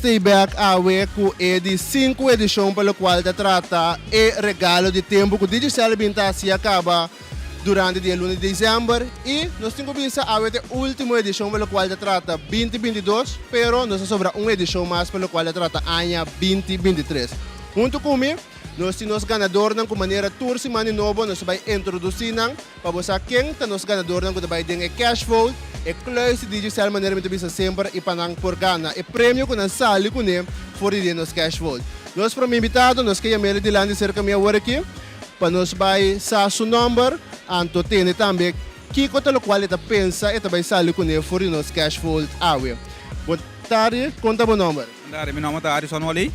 t'ei bek awe ku e di sinku edishon pa lokual ta trata e regalo di tempu ku Digicel bin ta hasi a kaba durante di e luna di desèmber i nos tin ku bisa awe ta e último edishon pa lokual ta trata binti 22 pero nos a sobra un edishon mas pa lokual ta trata aña 2023. Huntu ku mi nos tin nos ganadornan ku manera tur siman di nobo nos ta bai introdusí nan. Pa bo sa ken ta nos ganadornan ku ta bai den e cash vault, e kluis di Digicel manera mi ta bisa semper i pa nan por gana e premio ku nan sali kuné for di den nos cash vault. Nos prome invitado nos ke yam'el dilanti serka mi awor aki pa nos bai sa su nòmber anto tende tambe kiko ta lokual e ta pensa e ta bai sali kuné for di nos cash vault awe. Bon tardi, kon ta bo nòmber? Bon tardi, mi nòmber ta Harrison Wally.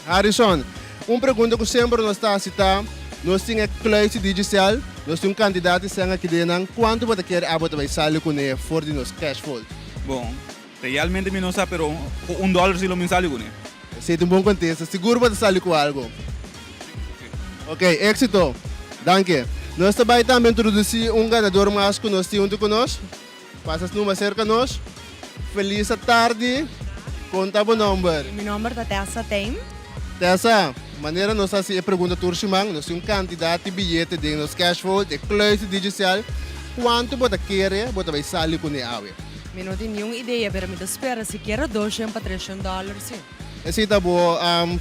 Harrison, un pregunta ku semper nos ta hasi ta, nos tin e kluis di Digicel, nos tin un kantidat di sèn aki den nan, kuantu bo ta kere abo ta bai sali kuné for di nos cash vault? Bon, realmente mi no sa, pero ku un dòler si lo mi sali kuné. Esei ta un bon kontesta, sigur bo ta sali ku algu. Ok, éksito. Danki. Nos ta bai tambe introdusí un ganador mas ku nos tin huntu ku nos. Pasa snuma serka nos. Felisa tardi. Kon ta bo nomber? Mi nomber ta Tessa Theim. Tessa, manera nos hasi e pregunta tur siman, nos tin un kantidat di biyete den nos cash vault, e kluis di Digicel. Kuantu bo ta kere bo ta bai sali kuné awe? Mi no tin niun idea, pero mi ta spera sikiera doshen pa treshen dòler si. Esei ta bo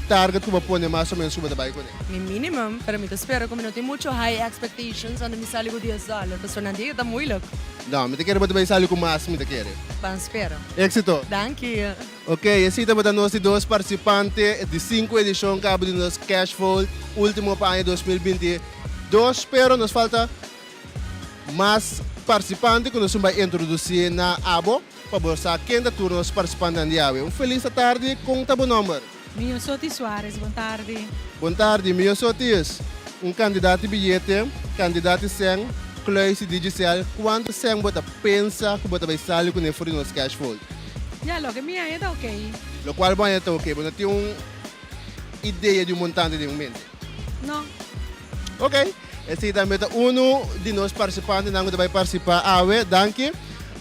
target ku bo pone mas o menos ku bo ta bai kuné? Mi minimum, pero mi ta spera ku mi no tin mucho high expectations unda mi sali ku dies dòler, pasobra nan di ku ta moeilijk. No, mi ta kere bo ta bai sali ku mas, mi ta kere. Ban spera. Éxito! Danki! Ok, esei tabata nos di dos participante di sinku edishon kaba di nos Cash Vault ultimo pa aña 2022, pero nos falta mas participante ku nos un bai introduci na abo. Pa bo sa ken ta tur nos participantenan di awe. Un felis atardi, kon ta bo nomber? Miosotis Suarez, bon tardi. Bon tardi, Miosotis. Un kandidat di biyete, kandidat di sèn, kluis di Digicel, kuantu sèn bo ta pensa ku bo ta bai sali kuné for di nos cash vault? Ya, loke mi haña ta okey. Lokual bo haña ta okey, bo no tin un idea di un montante den mente? No. Ok, esei tambe ta unu di nos participantenan ku ta bai partisipá awe. Danki.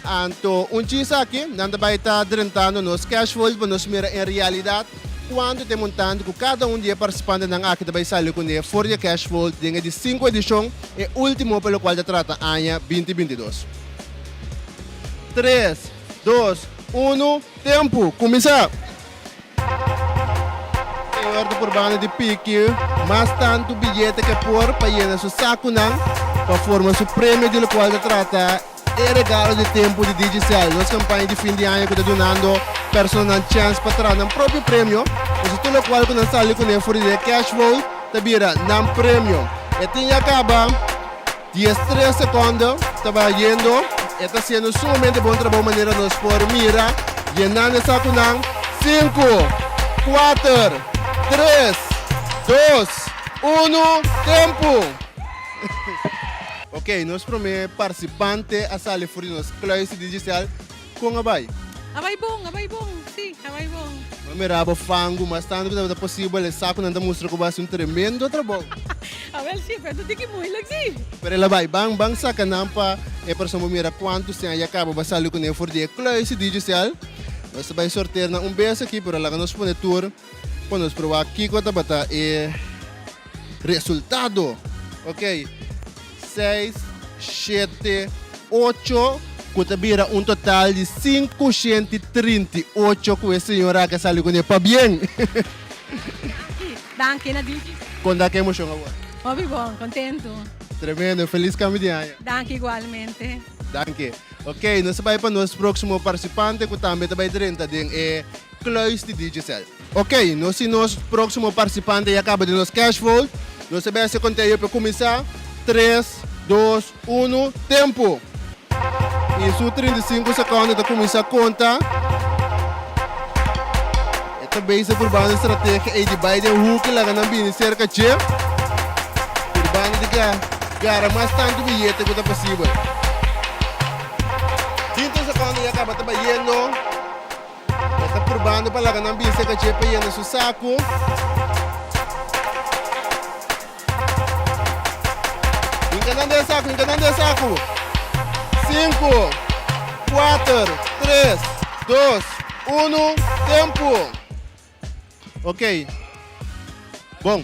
Anto un chis aki, nan ta bai ta drentando nos cash vault pa nos mira en realidat kuantu ta e montante ku kada un di e participantenan aki ta bai sali kuné for di e cash vault den e di sinku edishon, e último pa lokual ta trata aña 2022. Tres, dos, unu, tempu! Kuminsá! Señor ta purbando di piki mas tantu biyete ke por pa yena su sakunan pa forma su premio di lokual ta trata e regalo di tempu di Digicel. Nos kampaña di fin di aña ku ta dunando personanan chèns pa traha nan propio premio, pasobra tur lokual ku nan sali kuné for di e cash vault ta bira nan premio. E tin ya kaba. 13 secondo ta bayendo. E ta haciendo sumamente bon trabou manera nos por mira. Yenando e sacunan. Cinco, cuater, tres, dos, uno, tempo! Ok, nos prome participante a sali for di nos kluis di Digicel. Kon a bai? A bai bon, a bai bon, si, a bai bon. Bo a mira bo fangu mas tantu ku tabata posibel, e sakunan ta mustra ku bo hasi un tremendo trabou. Awel si, pero ta tiki muilik si. Pero el a bai, ban, ban saka nan pa e persona por mira kuantu sèn ya kaba bo a sali kuné for di e kluis di Digicel. Nos ta bai sorteer nan un bes aki, pero laga nos pone tur pa nos por wak kiko tabata e resultado. Ok. Seis, shete, ocho, ku ta bira un total di 538 ku e señora aki a sali kuné. Pabien! Danki, danki na Digi. Kon ta ki emoshon awor? Hopi bon, kontentu. Tremendo, felis kambio di aña. Danki igualmente. Danki. Ok, nos ta bai pa nos próksimo partisipante ku tambe ta bai drenta den e kluis di Digicel. Ok, nos tin nos próksimo partisipante ya kaba den nos cash vault. Nos ta bese konteo pa kuminsá. Tres, dos, unu, tempu! I su 35 sekònde ta kuminsá konta. E ta bezig purbando e strategia ei di bai den huki laga nan bini serka dje. Purbando di gara mas tantu biyete ku ta posibel. 20 sekònde ya kaba ta bayendo. E ta purbando pa laga nan bisa ka dje pa yena su saku. Hinka nan den saku, hinka nan den saku. Sinku, kuater, tres, dos, unu, tempu! Ok. Bon.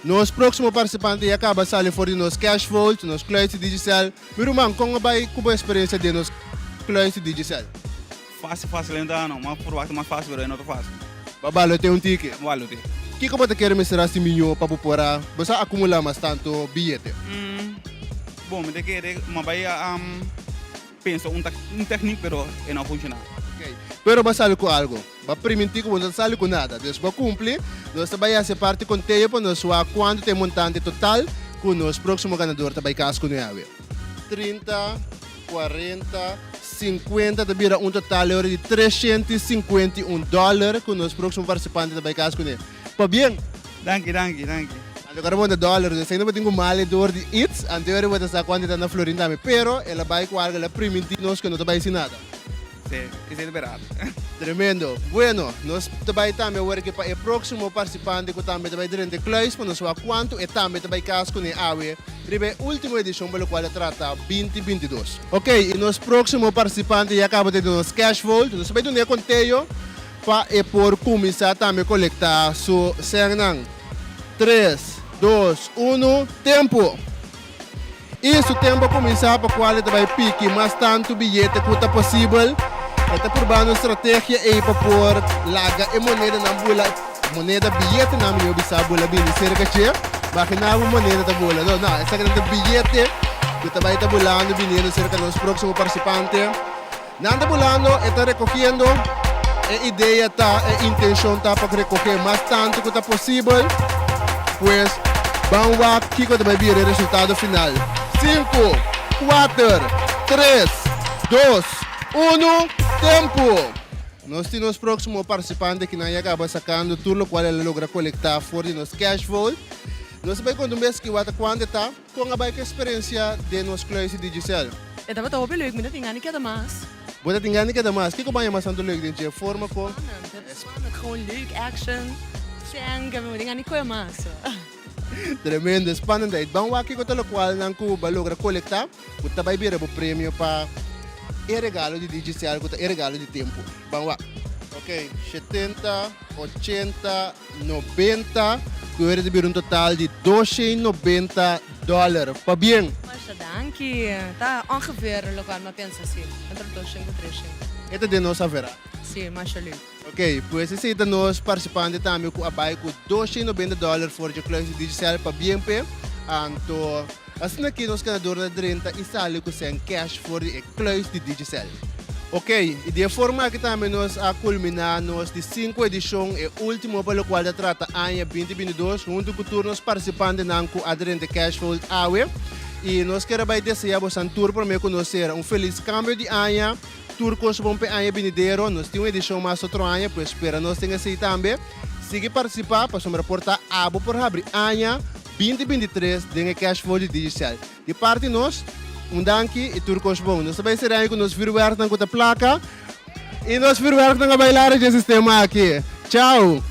Nos próximo participante ya caba sali for di nos cash vault, nos kluis di Digicel. Mi ruman, kon a bai ku bo experiencia den nos kluis di Digicel? Fácil, fácil ainda no. M'a verwacht mas fácil, pero e no ta fácil. Bo a balote un tiki? Bo balote. Kiko bo ta kere mester hasi mihó pa bo por a bo sa akumulá mas tantu biyete? Bon, mi ta kere m'a bai a pensa un un teknik, pero e no a funshoná. Ok, pero bo a sali ku algu. Bo a primintí ku bo no ta sali ku nada. Dus bo a kumpli. Nos ta bai hasi e parti konteo pa nos wak kuantu ta e montante total ku nos próksimo ganador ta bai kas ku nuebe. 30, 40, 50 ta bira un total ora di 351 dòler ku nos próksimo partisipante ta bai kas kuné. Pabien! Danki, danki, danki. Anto kara bo na dòler, esei no bo tin ku male dor di its, anto ora bo ta sa kuantu ta na florin tambe. Pero el a bai ku algu, el a primintí nos ku no ta bai sin nada. Sí, esei ta bèrdat. Tremendo. Bueno, nos ta bai tambe awor aki pa e próksimo partisipante ku tambe ta bai drenta e kluis pa nos wak kuantu e tambe ta bai kas kuné awe riba e último edishon pa lokual ta trata binti 22. Ok, i nos próksimo partisipante ya kaba ta di nos cash vault. Nos ta bai duna e konteo pa e por kuminsá tambe kolektá su sènnan. Tres, dos, unu, tempu! I su tempu a kuminsá pa kual e ta bai piki mas tantu biyete ku ta posibel. E ta purbando un strategia ei pa por laga e monedanan bula, moneda biyetenan mihó bisá bula bini serka dje. Maginá bo moneda ta bula. No, no, esakinan ta biyete ku ta bai ta bulando biniendo serka nos próksimo partisipante. Nan ta bulando, e ta rekohiendo. E idea ta, e intenshon ta pa rekohé mas tantu ku ta posibel. Pues, ban wak kiko ta bai bira e resultado final. Sinku, kuater, tres, dos, unu, tempu! Nos tin nos próksimo partisipante kinan ya kaba sakando tur lokual el a logra kolektá for di nos cash vault. Nos ta bai konta un bes ki wak ta kuantu e ta. Kon a bai ku eksperensia den nos kluis di Digicel? E tabata hopi leuk, mi ta tin gana di keda mas. Bo ta tin gana di keda mas? Kiko baña mas tantu leuk den dje? Forma kon? Spannend, spannend, gewoon leuk, action, sèn, mi tin gana di koe mas. Tremendo, spannendheid. Ban wak kiko ta lokualnan ku bo a logra kolektá ku ta bai bira bo premio pa e regalo di Digicel ku ta e regalo di tempu. Ban wak. Ok, 70, 80. 90, ku era ta bira un total di 290 dòler. Pabien! Masha danki. Ta ongeveer lokual mi a pensa si, entre doshen ku treshen. E ta den nos avera? Si, masha leuk. Ok, pues esei ta nos partisipante tambe ku a bai ku 290 dòler for dje kluis di Digicel. Pabien p'e. Anto asina aki nos ganador ta drenta i sali ku sèn cash for di e kluis di Digicel. Ok, i di e forma aki tambe nos a kulminá nos di sinku edishon, e último pa lokual ta trata aña 2022, huntu ku tur nos partisipantenan ku a drenta Cash Vault awe. I nos kier a bai deseá bosan tur promé ku nos sera un felis kambio di aña, tur kos bon p'e aña binidero. Nos tin un edishon mas otro aña, pues spera nos den esei tambe. Sigui partisipá pasobra por ta abo por habri aña 2023 den e Cash Vault di Digicel. Di parti nos, un danki i tur kos bon. Nos ta bai sera ku nos vuurwerknan ku ta plaka i nos vuurwerknan a bai lara dje sistema aki. Chao!